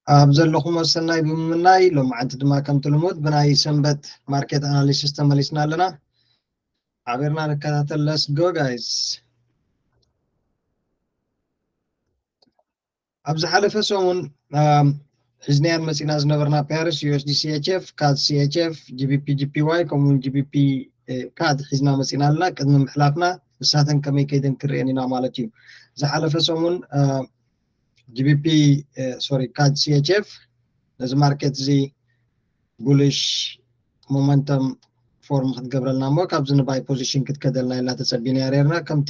ኣብ ዘለኹሞ ሰናይ ብምምናይ፣ ሎማዓንቲ ድማ ከምቲ ልሙድ ብናይ ሰንበት ማርኬት ኣናሊሲስ ተመሊስና ኣለና። ሓቢርና ንከታተል። Let's go guys። ኣብ ዝሓለፈ ሰሙን ሒዝናየን መፂና ዝነበርና pairs፣ USD CHF፣ CAD CHF፣ GBP JPY፣ ከምኡውን GBP CAD ሒዝና መፂና ኣለና። ቅድሚ ምሕላፍና ንሳተን ከመይ ከይደን ክርኤን ኢና ማለት እዩ። ዝሓለፈ ሰሙን GBP፣ sorry፣ CAD CHF ነዚ ማርኬት እዚ bullish momentum form ክትገብረልና እሞ ካብዚ ንባይ position ክትከደልና ኢልና ተፀቢና ነርና። ከምቲ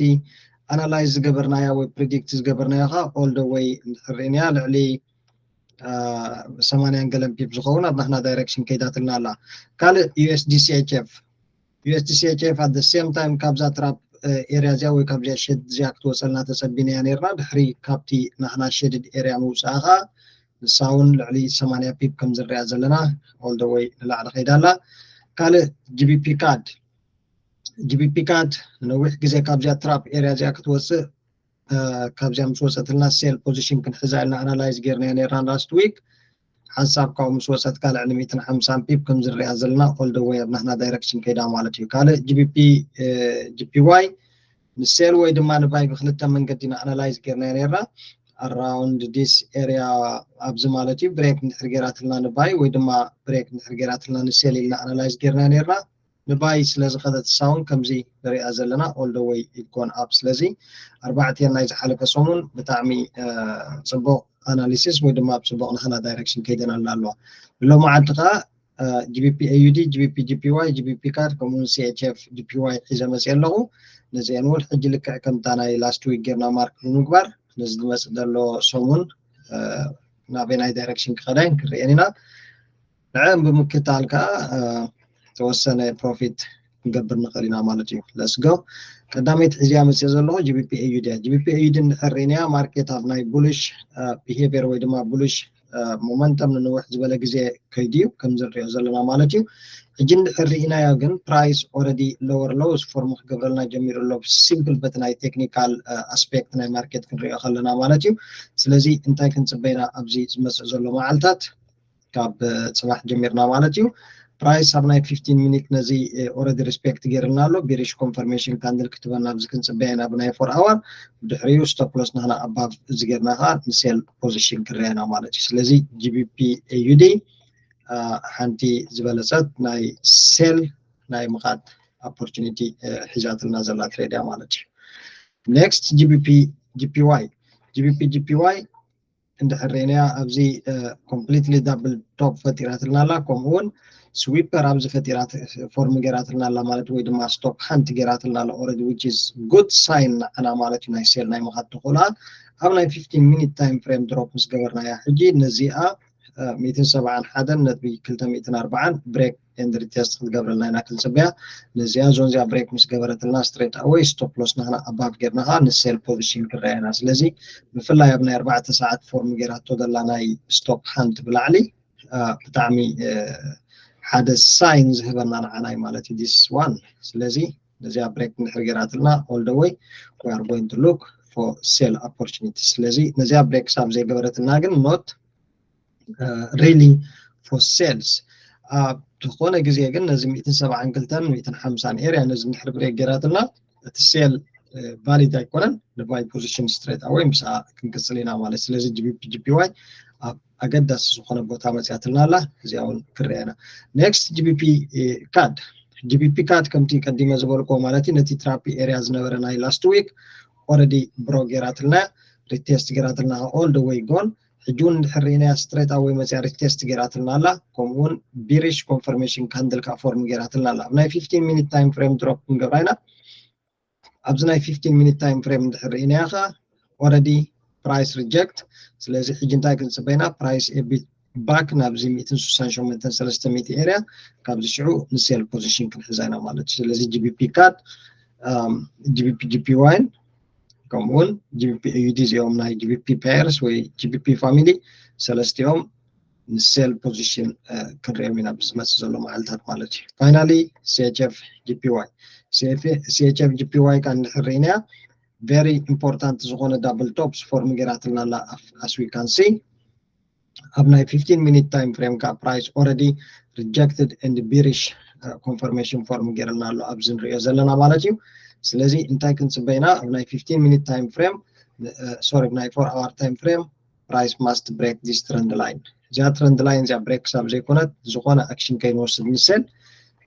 ኣናላይዝ ዝገበርናያ ወይ ፕሪዲክት ዝገበርናዮ ከዓ all the way እንድሕር ርኢናያ ልዕሊ ሰማንያን ገለን ፒፕ ዝኸውን ኣብ ናትና ዳይሬክሽን ከይዳትልና ኣላ። ካልእ USD CHF፣ USD CHF at the same time ካብዛ ትራፕ ኤርያ እዚኣ ወይ ካብዚኣ ሸድ እዚኣ ክትወፀልና ተፀቢናያ ነርና። ድሕሪ ካብቲ ናትና ሸድድ ኤርያ ምውፃእ ከዓ ንሳ እውን ልዕሊ ሰማንያ ፒፕ ከም ዝንሪኣ ዘለና all the way ንላዕሊ ከይዳ ኣላ። ካልእ GBP CAD፣ GBP CAD ንነዊሕ ግዜ ካብዚኣ ትራፕ ኤርያ እዚኣ ክትወፅእ፣ ካብዚኣ ምስ ወፀትልና ሴል ፖዚሽን ክንሕዛ ኢልና ኣናላይዝ ጌርናዮ ነርና last week። ሓንሳብ ካብኡ ምስ ወፀት ካልዕ ን ሚእትን ሓምሳን ፒፕ ከም ዝንሪኣ ዘለና all the way ኣብ ናትና ዳይሬክሽን ከይዳ ማለት እዩ። ካልእ GBP JPY ንሴል ወይ ድማ ንባይ ብክልተ መንገዲ ኢና ኣናላይዝ ጌርናዮ ነርና። Around this area ኣብዚ ማለት እዩ። ብሬክ እንድሕር ጌራትልና ንባይ ወይ ድማ ብሬክ እንድሕር ጌራትልና ንሴል ኢልና ኣናላይዝ ጌርናዮ ነርና። ንባይ ስለ ዝኸደት ንሳ እውን ከምዚ ንሪኣ ዘለና all the way it gone up። ስለዚ ኣርባዕቲኤን ናይ ዝሓለፈ ሰሙን ብጣዕሚ ፅቡቕ ኣናሊሲስ ወይ ድማ ኣብ ፅቡቕ ናህና ዳይሬክሽን ከይደን ኣለዋ። ንሎማዓንቲ ከዓ GBP AUD፣ GBP JPY፣ GBP CAD ከምኡውን CHF JPY ሒዘ መፅእ ኣለኹ። ነዚአን እውን ሕጂ ልክዕ ከምታ ናይ last week ጌርና ማርክ ብምግባር ነዚ ዝመፅእ ዘሎ ሰሙን ናበይ ናይ ዳይሬክሽን ክኸዳይን ክርኤን ኢና። ንዕን ብምክታል ከዓ ተወሰነ ፕሮፊት ክንገብር ንኽእል ኢና ማለት እዩ። Let's go። ቀዳመይቲ ሒዝያ መፅእ ዘለኹ GBP AUD እያ። GBP AUD እንድሕር ርኢናያ ማርኬት ኣብ ናይ bullish behavior ወይ ድማ bullish momentum ንንውሕ ዝበለ ግዜ ከይዱ እዩ ከም ዝንሪኦ ዘለና ማለት እዩ። ሕጂ እንድሕር ርኢናዮ ግን ፕራይስ already lower lows ፎርም ክገብረልና ጀሚሩ ኣሎ። ሲምፕል በቲ ናይ ቴክኒካል ኣስፔክት ናይ ማርኬት ክንሪኦ ከለና ማለት እዩ። ስለዚ እንታይ ክንፅበይና ኣብዚ ዝመፅእ ዘሎ መዓልታት ካብ ፅባሕ ጀሚርና ማለት እዩ። ፕራይስ ኣብ ናይ fifteen ሚኒት ነዚ already ሪስፔክት ገይርልና ኣሎ። ቢሪሽ ኮንፈርሜሽን ካንድል ክትበና ኣብዚ ክንፅበያ ኢና ብናይ ፎር ኣወር። ብድሕሪኡ ስቶፕ ሎስ ናህና ኣባቭ እዚ ጌርና ከዓ ንሴል ፖዚሽን ክረአና ማለት እዩ። ስለዚ GBP AUD ሓንቲ ዝበለፀት ናይ ሴል ናይ ምኻድ ኦፖርቹኒቲ ሒዛትልና ዘላ ትሬድ እያ ማለት እዩ። Next GBP JPY፣ GBP JPY እንድሕር ርኢናያ ኣብዚ ኮምፕሊትሊ ዳብል ቶፕ ፈጢራትልና ኣላ። ከምኡ እውን ስዊፐር ኣብዚ ፈጢራት ፎርም ገይራትልና ኣላ ማለት ወይ ድማ ስቶፕ ሃንት ገይራትልና ኣላ already which is good sign ንዓና ማለት እዩ። ናይ ሴል ናይ ምኻድ ተኽእሎኣ ኣብ ናይ fifteen ሚኒት ታይም ፍሬም ድሮፕ ምስ ገበርናያ ሕጂ ነዚኣ ሚእትን ሰብዓን ሓደን ነጥቢ ክልተ ሚእትን ኣርባዓን ብሬክ ኤንድ ሪቴስት ክትገብረልና ኢና ክንፅበያ። ነዚኣ ዞን እዚኣ ብሬክ ምስ ገበረትልና ስትሬት ኣወይ ስቶፕ ሎስ ናህና ኣባቭ ጌርና ከዓ ንሴል ፖዚሽን ክረኣየና። ስለዚ ብፍላይ ኣብ ናይ ኣርባዕተ ሰዓት ፎርም ጌራቶ ዘላ ናይ ስቶፕ ሃንት ብላዕሊ ብጣዕሚ ሓደ ሳይን ዝህበና ንዓናይ ማለት እዩ this one። ስለዚ ነዚኣ ብሬክ እንድሕር ጌራትልና all the way we are going to look for sell opportunity። ስለዚ ነዚኣ ብሬክ ክሳብ ዘይገበረትና ግን not really for sales። ኣብ ዝኾነ ግዜ ግን ነዚ ሚእትን ሰብዓን ክልተን ሚእትን ሓምሳን ኤርያ ነዚ እንድሕር ብሬክ ጌራትና እቲ ሴል ቫሊድ ኣይኮነን። ንባይ ፖዚሽን ስትሬት ኣወይ ምስኣ ክንቅፅል ኢና ማለት። ስለዚ GBP JPY ኣብ ኣገዳሲ ዝኾነ ቦታ መፅያትልና ኣላ። እዚኣ እውን ክረአና። Next GBP CAD፣ GBP CAD ከምቲ ቀዲመ ዝበልክዎ ማለት እዩ ነቲ ትራፒ ኤርያ ዝነበረ ናይ last week already ብሮ ጌራትልና፣ ሪቴስት ጌራትልና all the way gone። ሕጂ እውን እንድሕር ርኢናያ ስትሬት ኣወይ መፅያ ሪቴስት ጌራትልና ኣላ። ከምኡ እውን ቢሪሽ ኮንፈርሜሽን ካንድል ከዓ ፎርም ጌራትልና ኣላ። ኣብ ናይ fifteen ሚኒት ታይም ፍሬም ድሮፕ ክንገብራ ኢና። ኣብዚ ናይ fifteen ሚኒት ታይም ፍሬም እንድሕር ርኢናያ ከዓ already ፕራይስ ሪጀክት። ስለዚ ሕጂ እንታይ ክንፅበይና? ፕራይስ ኤ ቢት ባክ ናብዚ ሚእትን ስሳን ሸሞንተን ሰለስተ ሚእቲ ኤርያ ካብዚ ሽዑ ንሴል ፖዚሽን ክንሕዛ ኢና ማለት እዩ። ስለዚ GBP CAD፣ GBP JPY ን ከምኡውን GBP AUD እዚኦም ናይ GBP ፔርስ ወይ GBP ፋሚሊ ሰለስቲኦም ንሴል ፖዚሽን ክንሪኦም ኢና ብዝመፅእ ዘሎ መዓልታት ማለት እዩ። ፋይናሊ CHF JPY፣ CHF JPY ከዓ እንድሕር ርኢናያ ቨሪ ኢምፖርታንት ዝኾነ ዳብል ቶፕስ ፎርም ጌራትልና ኣላ as we can see። ኣብ ናይ fifteen minute time frame ከዓ price already rejected and bearish confirmation form ገይርና ኣሎ ኣብዚ ንሪኦ ዘለና ማለት እዩ። ስለዚ እንታይ ክንፅበይና ኣብ ናይ fifteen minute time frame፣ sorry፣ ናይ four hour time frame price must break this trend line። እዚኣ trend line እዚኣ break ክሳብ ዘይኮነት ዝኾነ action ከይንወስድ ንሰል።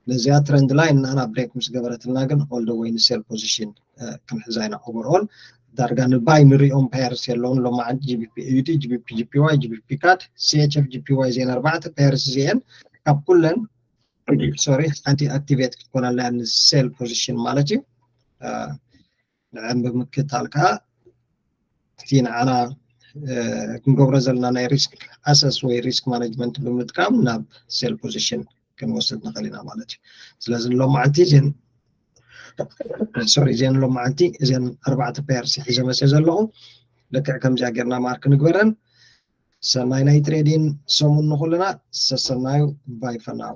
ነዚኣ trend line ንሕና break ምስ ገበረትልና ግን all the way ንሰል position ክንሕዛ ኢና። Overall ዳርጋ ንባይ ንሪኦም pairs የለውን። ሎማዓንቲ GBP AUD፣ GBP JPY፣ GBP CAD፣ CHF JPY እዚአን ኣርባዕተ pairs እዚአን ካብ ኩለን፣ sorry፣ ሓንቲ activate ክትኮነላ ን sell position ማለት እዩ። ንዐን ብምክታል ከዓ እቲ ንዓና ክንገብሮ ዘለና ናይ risk assess ወይ risk management ብምጥቃም ናብ sell position ክንወስድ ንኽእል ኢና ማለት እዩ። ስለዚ ንሎማዓንቲ እዚን፣ sorry፣ እዚን ሎማዓንቲ እዚን ኣርባዕተ pairs ሒዘ መፅእ ዘለኹ። ልክዕ ከምዚኣ ጌርና mark ንግበረን። ሰናይ ናይ trading ሰሙን ንኹልና። ሰሰናዩ። Bye for now።